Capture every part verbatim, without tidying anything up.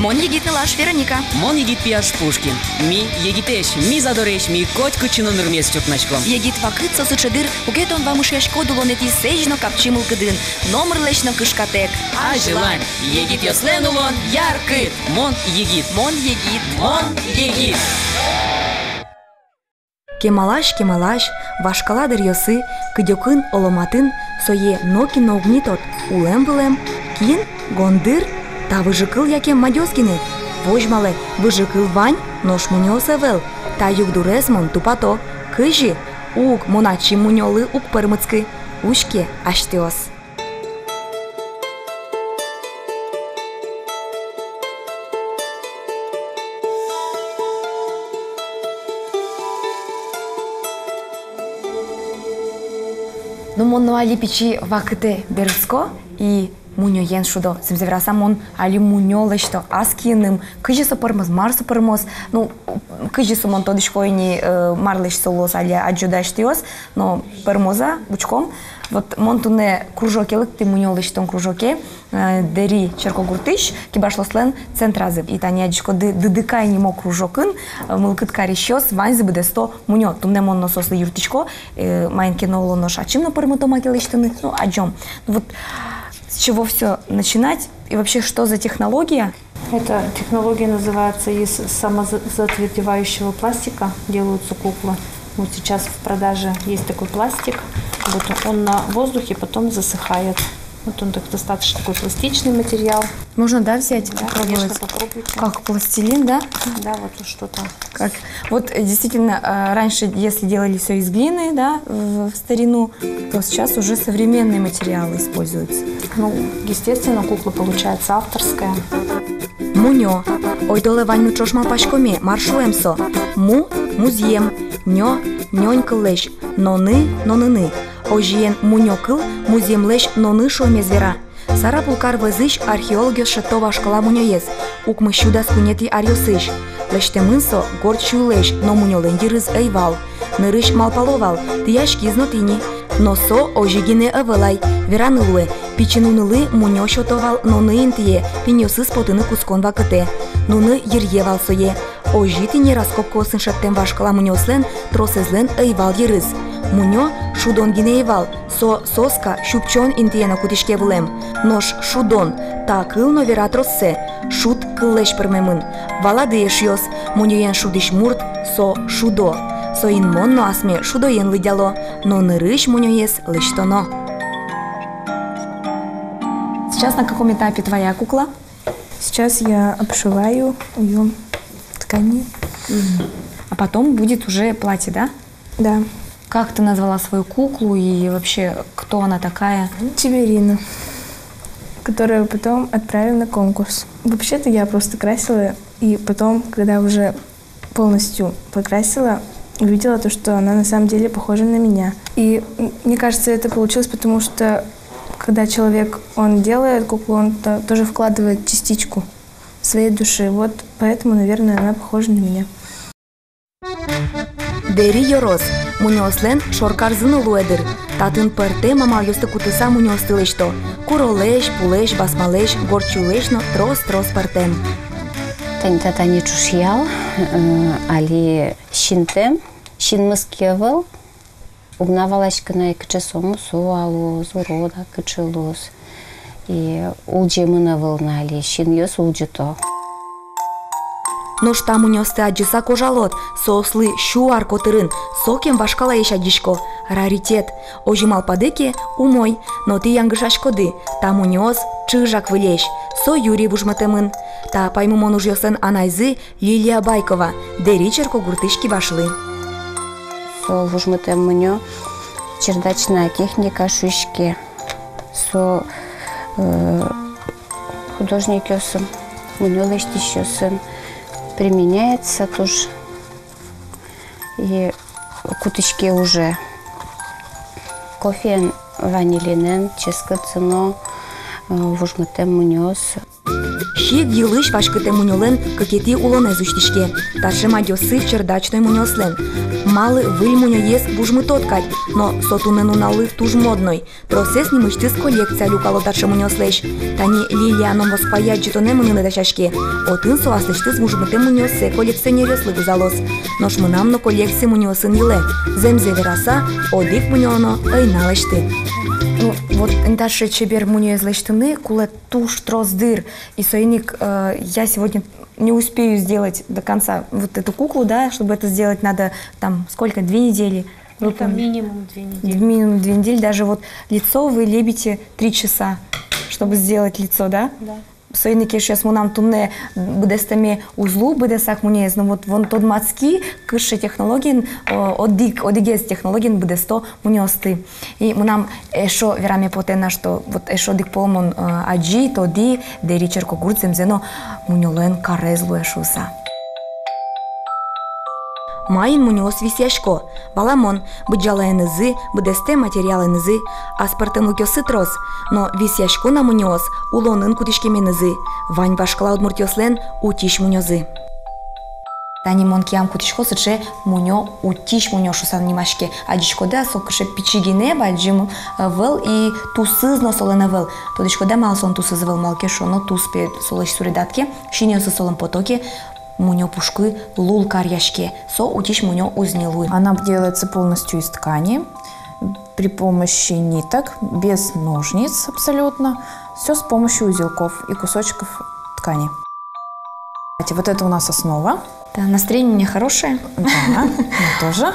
Мон егит нылаш Вероника. Мон егит пияш Пушкин. Ми егитэсь, ми задоресь, ми котькытчы но нырмес чуртнаськом. Егит вакыт со сыӵе дыр, куке тон вамышъяськод улонэтӥ сэзь но капчи мылкыдын, номырлэсь но кышкатэк. Азьлань, егитъёслэн улон яркыт. Мон егит. Мон егит. Мон егит. Кемалась, кемалась, вашкала дыръёсы, кыдёкын, оло матын, сое нокин но уг ни тод, улэм-вылэм, кин, гондыр, та выжыкыл яке мадёс гинэ? Возьмалэ, выжыкыл вань, нош мунёос ӧвӧл. Та югдурез мон тупато. Кызьы? Уг, мон ачим мунёлы уг пӧрмытскы. Учке асьтэос. Ну, мон но али пичи вакытэ берытско и мунёен шудо. Зэмзэ вераса, мон али мунё лэсьто. Ас киыным, кызьы со пӧрмоз, мар со пӧрмоз. Ну, кызьы со, мон тодӥсько ини, э, марлэсь со луоз, али адӟоды асьтэос, но пӧрмоз-а, учком. Вот мон туннэ кружоке лыктӥ, мунё лэсьтон кружоке, э, Дэри черкогуртысь кибашлыослэн центразы. И тани адӟиськоды, Ды-, Дыдыкай нимо кружокын, э, мылкыд карисьёс ваньзы быдэсто мунё. Туннэ мон но соослы юрттӥсько, э, маин ке но улоно ачим но пӧрмыто маке лэсьтыны, ну, адӟом. Ну вот, с чего всё начинать? И вообще, что за технология? Эта технология называется из самозатвердевающего пластика делаются куклы. Вот сейчас в продаже есть такой пластик. Вот он на воздухе потом засыхает. Вот он так, достаточно такой пластичный материал. Можно, да, взять, да, попробовать? Конечно, попробуйте. Как пластилин, да? Да, вот что-то. Как? Вот, э, действительно, э, раньше, если делали всё из глины, да, в, в старину, то сейчас уже современные материалы используются. Ну, естественно, кукла получается авторская. Мунё. Ойдолэ ваньмы ӵош малпаськоме, мар шуэм со. Му — музъем, нё — нёнь кыллэсь, ноны — ноныны. Озьыен, мунё кыл музъемлэсь ноны шуэмез вера. Сарапул кар вӧзысь археологъёс шедьто вашкала мунёез, укмыссю дас куинетӥ аръёсысь. Лэсьтэмын со горд сюйлэсь, но мунёлэн йырыз ӧй вал. Нырысь малпало вал, тӥяськиз но тӥни. Но со озьы гинэ ӧвӧл ай. Вераны луэ, пичи нунылы мунё сёто вал ноны интые, пиньёсыз потыны кутскон вакытэ. Нуны йыръе вал сое. Озьы тӥни раскопкаосын шедьтэм вашкала мунёослэн тросэзлэн ӧй вал йырыз. Мунё шудон гинэ ӧй вал, со соска, сюпчон интые но кутӥське вылэм. Нош шудон — та кыл но вера троссэ, шуд кыллэсь пӧрмемын. Валады, эшъёс, мунёен шудӥсь мурт — со шудо. Соин мон но асме шудоен лыдъяло, но нырысь мунёез лэсьтоно. Сейчас на каком этапе твоя кукла? Сейчас я обшиваю её ткани. Мгм. А потом будет уже платье, да? Да. Как ты назвала свою куклу и вообще, кто она такая? Тиберина, которую потом отправили на конкурс. Вообще-то я просто красила, и потом, когда уже полностью покрасила, увидела то, что она на самом деле похожа на меня. И, м, мне кажется, это получилось, потому что когда человек, он делает куклу, он то-, тоже вкладывает частичку своей души. Вот поэтому, наверное, она похожа на меня. Дэри ёрос. Мунёослэн шоркарзы но луэ дыр. Татын пӧртэм амалъёсты кутыса мунёосты лэсьто. Куролэсь, пулэсь, басмалэсь, горд сюйлэсь но трос-трос пӧртэм. Тани та, тани ӵушъял, э, али синтэм, синмыз ке ӧвӧл, уг на валаськы на, кыӵе со, мусо-а луоз, урод-а, кыӵе луоз. И улӟемын ӧвӧл на али, синъёс улӟыто. Нош та мунёосты адӟыса кожалод, соослы сю ар котырын, сокем вашкалаесь адӟисько, раритет. Озьы малпады ке, умой, но тӥ янгышаськоды, та мунёос чыжак выльесь, со юри вужмытэмын. Та паймымон ужъёслэн анайзы Лилия Байкова, Дэри черкогуртысь кибашлы. Со вужмытэм мунё чердачная техника шуиське. Со, э, художникъёсын, мунё лэсьтӥсьёсын применяется туж. И кутӥське уже кофеен, ванилинэн, ческыт зын но, э, вужмытэм мунёос. Сиг йылысь васькытэм мунёлэн кыкетӥ улонэз усьтӥське. Таӵе мадёссы чердачной мунёослэн. Малы выль мунёез вужмытод кадь, Но со туннэ нуналлы туж модной. Тросэз нимысьтыз коллекция люкало таӵе мунёослэсь. Тани Лилия но Москвае адӟытонэ мыныны дасяське. Отын со аслэсьтыз мужмытэм мунёоссэ коллекционеръёслы вузалоз. Нош мынам но коллекцие мунёосын йылэ. Зэмзэ вераса, одӥг мунёо но ӧй на лэсьты. Ну, вот ин таӵе чебер мунёез лэсьтыны кулэ туж трос дыр. И соин ик, э, я сегодня не успею сделать до конца вот эту куклу, да, чтобы это сделать, надо там сколько, две недели. Ну, там выполнить. Минимум две недели. Минимум две недели, даже вот лицо вы лепите три часа, чтобы сделать лицо, да? Да. Соин ик, эшъёс, мынам туннэ быдэстэме уз луы быдэсак мунёез, но вот вон тодматски, кыӵе технологиен, о, одӥг, одӥгез технологиен быдэсто мунёосты. И мынам эшшо вераме потэ на, что вот эшшо одӥг пол мон, э, адӟи, тоди, Дэри черкогурт зэмзэ но мунёлэн карез луэ шуыса. Маин мунёос висъясько? Валамон, быдӟалаенызы, быдэстэм материалэнызы, аспӧртэмлыкъёссы трос, но висъясько на мунёос улонын кутӥськеменызы, вань вашкала удмуртъёслэн утись мунёзы. Тани мон киям кутӥсько сыӵе мунё, утись мунё шуыса нимаське. Адӟиськоды-а, со кыӵе пичи гинэ, бадӟым, э, ӧвӧл, и тусыз но солэн ӧвӧл. Тодӥськоды-а, малы солэн тусыз ӧвӧл? Малы ке шуоно, тус, пе, солэсь суредад ке, синъёсыз солэн пото ке, мунё пушкы лул каръяське. Со утись мунё уз ни луы. Она делается полностью из ткани, при помощи ниток, без ножниц абсолютно. Всё с помощью узелков и кусочков ткани. Кстати, вот это у нас основа. Да, настроение у меня хорошее. Да, у меня тоже.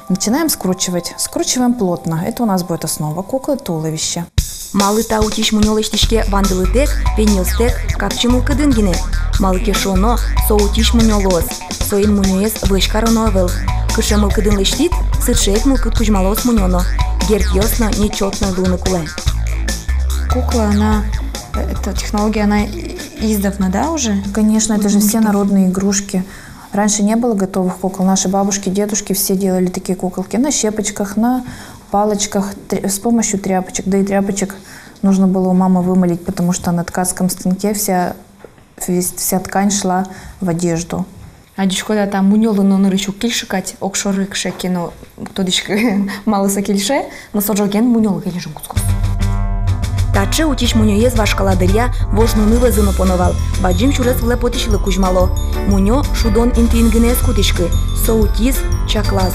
Начинаем скручивать. Скручиваем плотно. Это у нас будет основа куклы, туловище. Малы та утись мунё лэсьтӥське вандылытэк, пеньёстэк, капчи мылкыдын гинэ? Малы ке шуоно, со утись мунё луоз. Соин мунёез вӧсь кароно ӧвӧл. Кыӵе мылкыдын лэсьтӥд, сыӵе ик мылкыд кузьмалоз мунё но. Гердъёс но нечётной луыны кулэ. Кукла, она, э, эта технология, она и-, издавна, да, уже? Конечно, это же все народные игрушки. Раньше не было готовых кукол. Наши бабушки, дедушки все делали такие куколки на щепочках, на палочках, тря-, с помощью тряпочек. Да и тряпочек нужно было у мамы вымолить, потому что на ткацком станке вся, весь, вся ткань шла в одежду. Адӟиськод-а, та мунёлы но нырысь уг кельшы кадь, огшоры кыӵе ке но, тодӥськод, малы со кельше, но со ӝоген мунёлы кельшыны кутскоз. Таӵе утись мунёез вашкала дыръя вож нуны вӧзы но поно вал, бадӟым сюрес вылэ потӥсьлы кузьмало. Мунё шудон интыын гинэ ӧз кутӥськы, со утиз, чаклаз.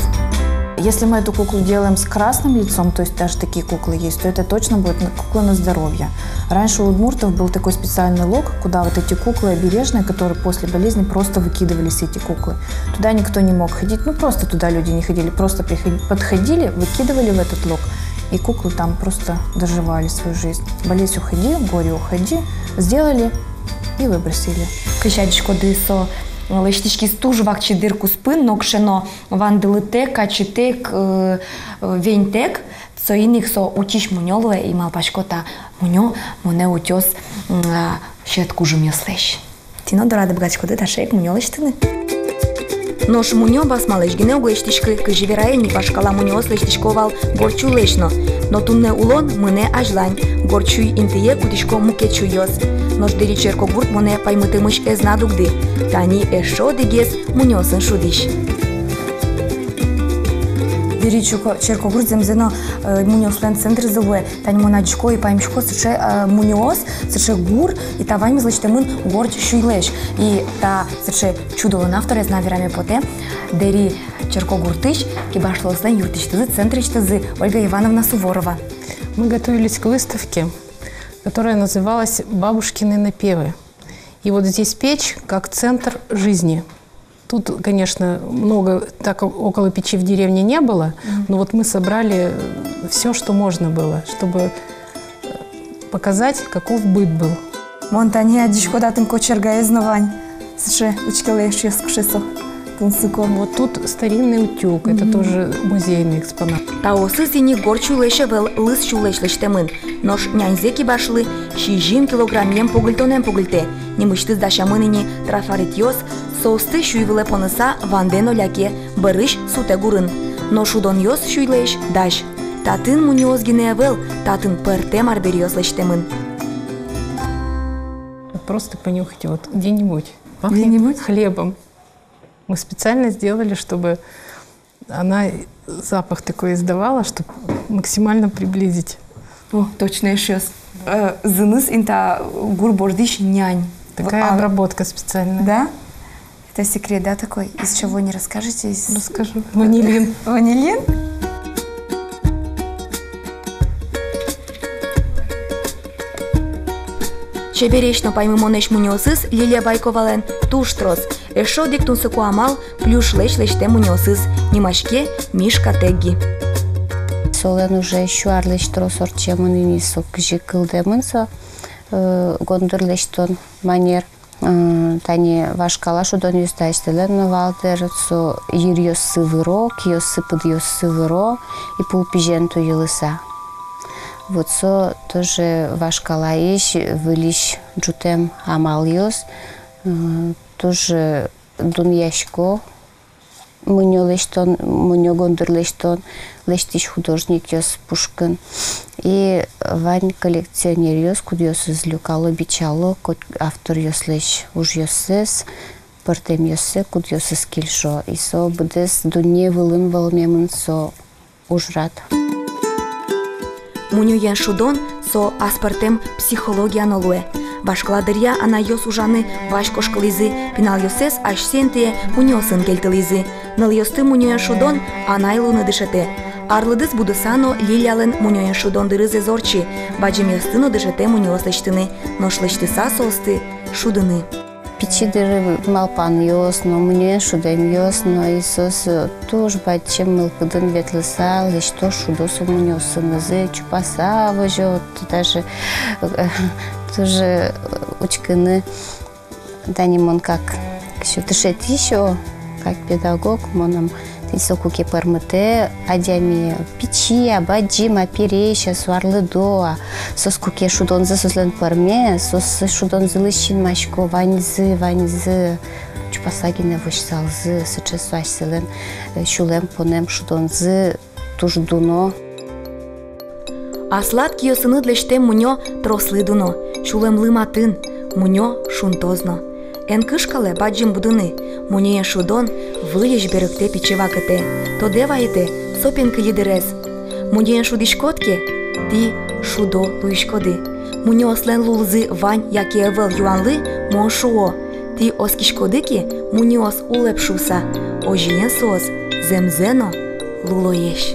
Если мы эту куклу делаем с красным лицом, то есть даже такие куклы есть, то это точно будет на-, кукла на здоровье. Раньше у удмуртов был такой специальный лог, куда вот эти куклы обережные, которые после болезни, просто выкидывались эти куклы. Туда никто не мог ходить, ну, просто туда люди не ходили, просто приходи-, подходили, выкидывали в этот лог, и куклы там просто доживали свою жизнь. Болезнь — уходи, горе — уходи, сделали и выбросили. Кызьы адӟиськоды, со лэсьтӥськиз туж вакчи дыр куспын, нокыӵе но вандылытэк, качытэк, э, э, веньтэк, соин ик со утись мунё луэ, и малпасько, та мунё монэ утёз, м, а, сьӧд кужымъёслэсь. Тӥ но дорады быгатӥськоды таӵе ик мунё лэсьтыны. Нош мунё басмалэсь гинэ уг лэсьтӥськы, кызьы верай ини, вашкала мунёос лэсьтӥсько вал горд сюйлэсь но. Но туннэ улон мынэ азьлань, горд сюй интые кутӥсько мукет сюйёс. Нош Дэри черкогурт монэ паймытэмысь ӧз на дугды. Тани эшшо одӥгез мунёосын шудӥсь. Дэри черко-, черкогурт зэмзэ но, э, мунёослэн центрзы луэ. Тани мон адӟисько и паймисько сыӵе, э, мунёос, сыӵе гур, и та ваньмыз лэсьтэмын горд сюйлэсь. И та сыӵе чудолэн авторез, на, вераме потэ Дэри черкогуртысь кибашлыослэн юртысьтызы, центрысьтызы, Ольга Ивановна Суворова. Мы готовились к выставке, которая называлась «Бабушкины напевы». И вот здесь печь как центр жизни. Тут, конечно, много, так около печи в деревне не было, но вот мы собрали всё, что можно было, чтобы, э, показать, каков быт был. Мон тани адӟисько, татын кочергаез но вань. Сыӵе учкелэ, эшъёс, кыӵе со тунсыко. Вот тут старинный утюг, это тоже музейный экспонат. Таосыз ини горд сюйлэсь ӧвӧл, лыз сюйлэсь лэсьтэмын. Нош няньзэ кибашлы сизьым килограммъем погыльтонэн погыльтэ. Нимысьтыз дасямын ини трафаретъёс, соосты сюй вылэ поныса вандэ но ляке, бӧрысь сутэ гурын. Но шудонъёс сюйлэсь дась. Татын мунёос гинэ ӧвӧл, татын пӧртэм арбериос лэсьтэмын. Просто понюхайте, вот где-нибудь. Пахнет хлебом. Мы специально сделали, чтобы Она запах такой издавала, чтоб максимально приблизить. О, точно, эшъёс. Э, зыныз инта гур бордысь нянь. Такая обработка специальная. Да? Это секрет, да, такой? Из чего не расскажете? Из... Расскажу. Ванилин. Ванилин? Чебересь но паймымонэсь мунёосыз Лилия Байковалэн туж трос. Эшшо одӥг тунсыко амал — плюшлэсь лэсьтэм мунёосыз, нимаське Мишка Тегги. Солэн уже сю арлэсь трос ортчемын ини, со кызьы кылдэмын со, э, гондыр лэсьтон манер. Э, тани вашкала шудонъёсты асьтэлэн но вал дыр, со йыръёссы выро, киоссы, пыдъёссы выро, и пулпизен туйылыса. Вот со тоже вашкалаысь, выльысь ӝутэм амалъёс, э, тоже дунъясько мунё лэсьтон, мунё гондыр лэсьтон лэсьтӥсь художникъёс пушкын. И вань коллекционеръёс, кудъёсыз люкало, бичало коть авторъёслэсь ужъёссэс, пӧртэмъёссэ, кудъёсыз кельшо. И со быдэс дунне вылын вӧлмемын со ужрад. Мунёен шудон — со аспӧртэм психология но луэ. Вашкала дыръя анайёс ужаны вазь кошкылӥзы, пиналъёссэс асьсэ интые мунёосын кельтылӥзы. Нылъёсты мунёен шудон анай луыны дышетэ. Арлыдыз будыса но Лилиялэн мунёен шудон дырыз ӧз ортчы, бадӟымъёсты но дышетэ мунёос лэсьтыны, нош лэсьтыса соосты шудыны. Пичи дыр малпанъёс но, мунёен шудэмъёс но, и соос, э, туж бадӟым мылкыдын ветлыса лэсьто, шудо со мунёосынызы, чупаса возё, даже, э, туж, э, учкыны. Тани мон как, кызьы, дышетӥсь, о, как педагог, мон ум Тӥни со куке пӧрмытэ адями, пичи-а, бадӟым-а, пересь-а, со арлыдо-а, соос куке шудонзы соослэн пӧрме, соос шудонзылы синмасько, ваньзы, ваньзы чупаса гинэ возьсалзы, сыӵе со асьсэлэн, э, сюлэм понэм шудонзы туж дуно. Аслад киосыныд лэсьтэм мунё трослы дуно, сюлэмлы матын, мунё шунтоз но. Эн кышкалэ бадӟым будыны, мунёен шудон выльысь берыктэ пичи вакытэ, тодэ вайытэ со пинкылидырез. Мунёен шудӥськод ке, тӥ шудо луиськоды. Мунёослэн лулзы вань яке ӧвӧл юанлы мон шуо: тӥ оскиськоды ке мунёос улэп шуыса, озьыен соос зэмзэ но лулоесь.